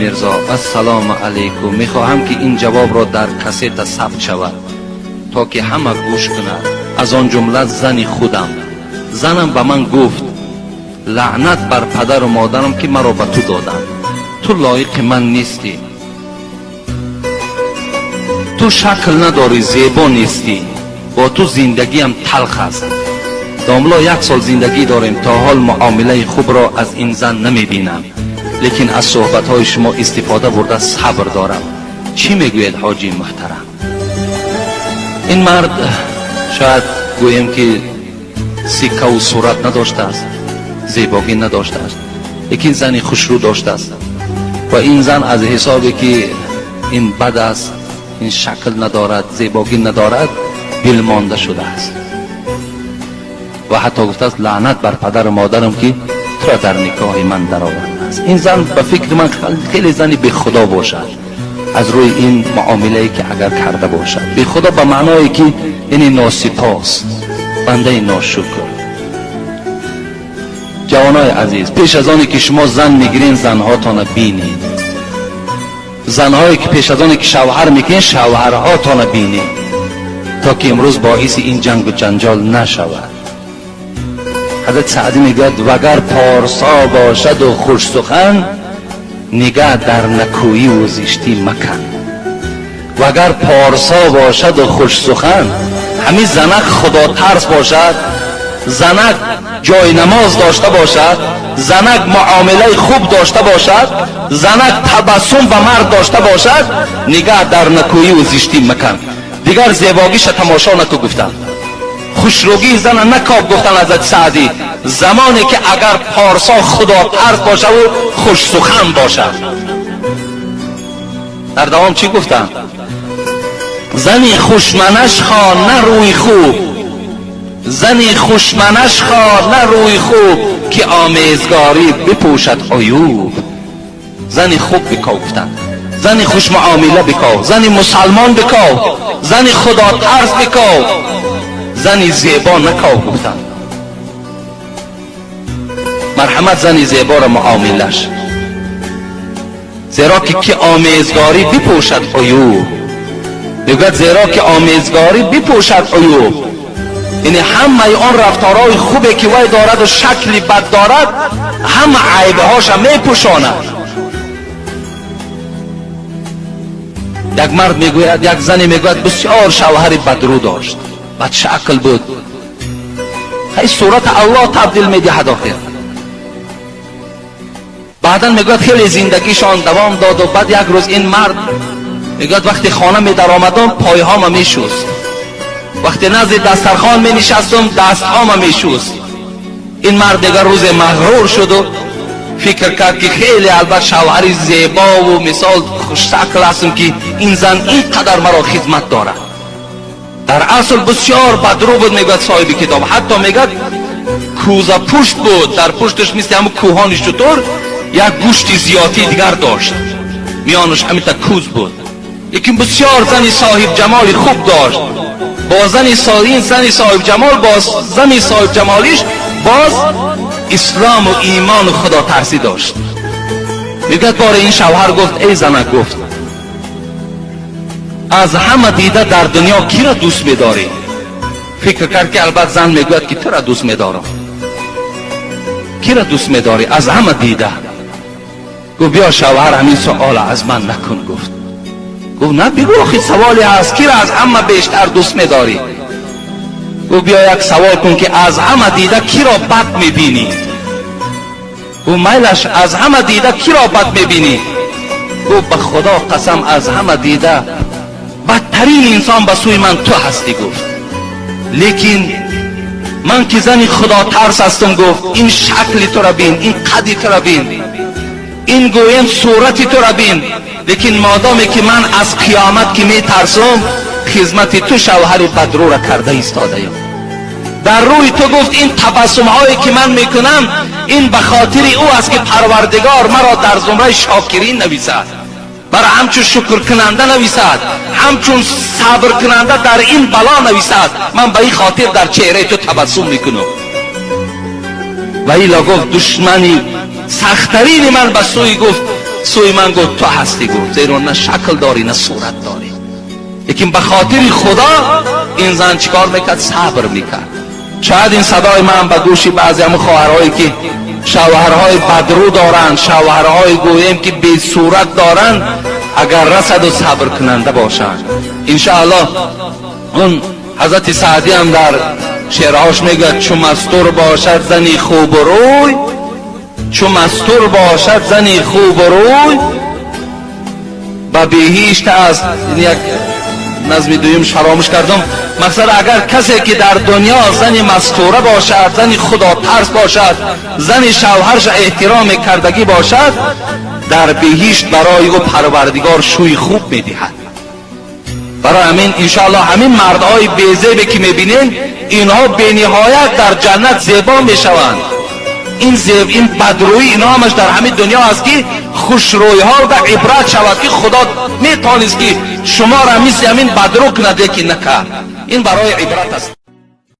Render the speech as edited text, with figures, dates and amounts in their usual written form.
Мирзо, ассалому алайкум. Мехоҳам, ки ин ҷавобро дар кассета сабт шавад, то ки ҳама гӯш кунад, аз он ҷумла зани худам. Занам ба ман гуфт: «Лаънат бар падару модарам, ки маро ба ту доданд. Ту лоиқи ман нестӣ, ту шакл надорӣ, зебо нестӣ, бо ту зиндагиам талх аст». Домло, як сол зиндагӣ дорем, то ҳол муомилаи хубро аз ин зан намебинам, лекин аз суҳбатҳои шумо истифода бурда, сабр дорам. Чӣ мегӯед, ҳоҷи муҳтарам? Ин мард, шояд гӯем, ки сиккаву сурат надоштааст, зебогӣ надоштааст, лекин зани хушрӯ доштааст ва ин зан аз ҳисобе, ки ин бад аст, ин шакл надорад, зебогӣ надорад, дилмонда шудааст ва ҳатто гуфтааст: «Лаънат бар падару модарам, ки тура дар никоҳи ман даровардааст». Ин зан, ба фикри ман, хеле зани бехудо бошад, аз рӯи ин муомилае, ки агар карда бошад. Бехудо ба маъное, ки яъне носипос, бандаи ношукр. Ҷавонои азиз, пеш аз оне ки шумо зан мегирен, занҳотона бинед. Занҳое ки пеш аз оне ки шавҳар мекунед, шавҳарҳотона бинед, то ки имрӯз боиси ин ҷангу ҷанҷол нашавад. Ҳазрати Саъдӣ мегӯяд: «Вагар порсо бошаду хушсухан, нигаҳ дар накӯиву зиштӣ макан». Вагар порсо бошаду хушсухан, ҳамин занак худотарс бошад, занак ҷои намоз дошта бошад, занак муомилаи хуб дошта бошад, занак табассум ба мард дошта бошад, нигаҳ дар накӯиву зиштӣ макан, дигар зебогиша тамошо наку, гуфтанд. Хушрӯгии зана накоб, гуфтанд ҳазрати Саъдӣ, замоне ки агар порсо худотарс бошаву хушсухан бошад. Дар давом чӣ гуфтанд? «Зани хушманаш хо, на рӯи хуб, зани хушманаш хо, на рӯи хуб, ки омезгорӣ бипӯшад عیوب». Зани хуб биков, гуфтанд, зани хушмуомила биков, зани мусалмон биков, зани худотарс биков, зани зебо наков, гуфтанд. Марҳамат, зани зеборо муомилаш, зеро ки омезгорӣ бипӯшад عیوب. Мегӯяд, зеро ки омезгорӣ бипӯшад عیوب, яъне ҳамаи он рафторҳои хубе, ки вай дораду шакли бад дорад, ҳама айбҳоша мепӯшонад. Як мард мегӯяд, як зане мегӯяд, бисёр шавҳари бадрӯ дошт, бадшакл буд. Хай, сурата Аллоҳ табдил медиҳад охир. Баъдан, мегӯяд, хеле зиндагишон давом доду баъд як рӯз ин мард мегӯяд, вақте хона медаромадам, пойҳома мешуст, вақте назди дастархон менишастум, дастҳома мешуст. Ин мард дигар рӯзе мағрур шуду фикр кард, ки хеле албат шавҳари зебову мисол хушшакл ҳастам, ки ин зан ин қадар маро хизмат дорад. Дар асл бисёр бадрӯ буд, мегӯяд соҳиби китоб. Ҳатто, мегӯяд, кӯза пушт буд, дар пушташ мисли ҳамун кӯҳони шутур як гӯшти зиёдӣ дигар дошт, миёнаш ҳамита кӯз буд. Лекин бисёр зани соҳиб ҷамоли хуб дошт. Бо зани ин зани соҳиб ҷамол, бо зани соҳиб ҷамолиш боз ислому имону худотарсӣ дошт. Мегӯяд, боре ин шавҳар гуфт: «Эй занак, — гуфт, — аз ҳама дида дар дунё киро дӯст медорӣ?» Фикр кард, ки албат зан мегӯяд, ки тура дӯст медорам. «Киро дӯст медорӣ аз ҳама дида?» Гуфт: «Биё, шавҳар, ҳамин суола аз ман накун», гуфт. Гуфт: «На, бигӯ, охи саволе ҳаст, киро аз ҳама бештар дӯст медорӣ?» Гуфт: «Биё, як савол кун, ки аз ҳама дида киро бад мебинӣ?» Гуфт: «Майлаш, аз ҳама дида киро бад мебинӣ?» Гуфт: «Ба Худо қасам, аз ҳама дида бадтарин инсон ба сӯи ман ту ҳастӣ», гуфт. «Лекин ман ки зани худотарс ҳастам, — гуфт, — ин шакли тура бин, ин қади тура бин, ин гӯем сурати тура бин, лекин модоме ки ман аз қиёмат ки метарсум, хизмати ту шавҳари бадрӯра карда истодаям. Дар рӯи ту, — гуфт, — ин табассумҳое ки ман мекунам, ин ба хотири ӯ аст, ки Парвардигор маро дар зумраи шокирин нависад, бара ҳамчун шукркунанда нависад, ҳамчун сабркунанда дар ин бало нависад. Ман ба ин хотир дар чеҳраи ту табассум мекунам». Ва ила, гуфт, душмани сахттарини ман ба сӯи, гуфт, Сӯи ман гуфт: ту ҳастӣ, гуфт, зеро на шакл дорӣ, на сурат дорӣ. Лекин ба хотири Худо ин зан чикор мекард? Сабр мекард. Шояд ин садои ман ба гӯши баъзе ҳам хоҳарҳое ки шавҳарҳои бадрӯ доранд, шавҳарҳои гӯем ки бесурат доранд, агар расад ва сабркунанда бошанд, иншоаллоҳ. Он Ҳазрати Саъдӣ ҳам дар шеърҳояш мегӯяд: чу мастур бошад зани хубрӯй, чу мастур бошад зани хубрӯй, ба биҳишт аст. Як назми дуюм фаромӯш кардам. Мақсад, агар касе ки дар дунё зани мастура бошад, зани худотарс бошад, зани шавҳараш эҳтиром кардагӣ бошад, дар биҳишт барои ӯ Парвардигор шӯи хуб медиҳад. Барои ҳамин, иншоаллоҳ, ҳамин мардҳои безебе ки мебинем, инҳо бениҳоят дар ҷаннат зебо мешаванд. Ин зеб, ин бадрӯӣ, инҳо ҳамаш дар ҳамин дунё аст, ки хушрӯйҳо ба ибрат шавад, ки Худо метавонист ки шуморо мисли ҳамин бадрӯ кунад, лекин накард. Ин барои ибрат аст.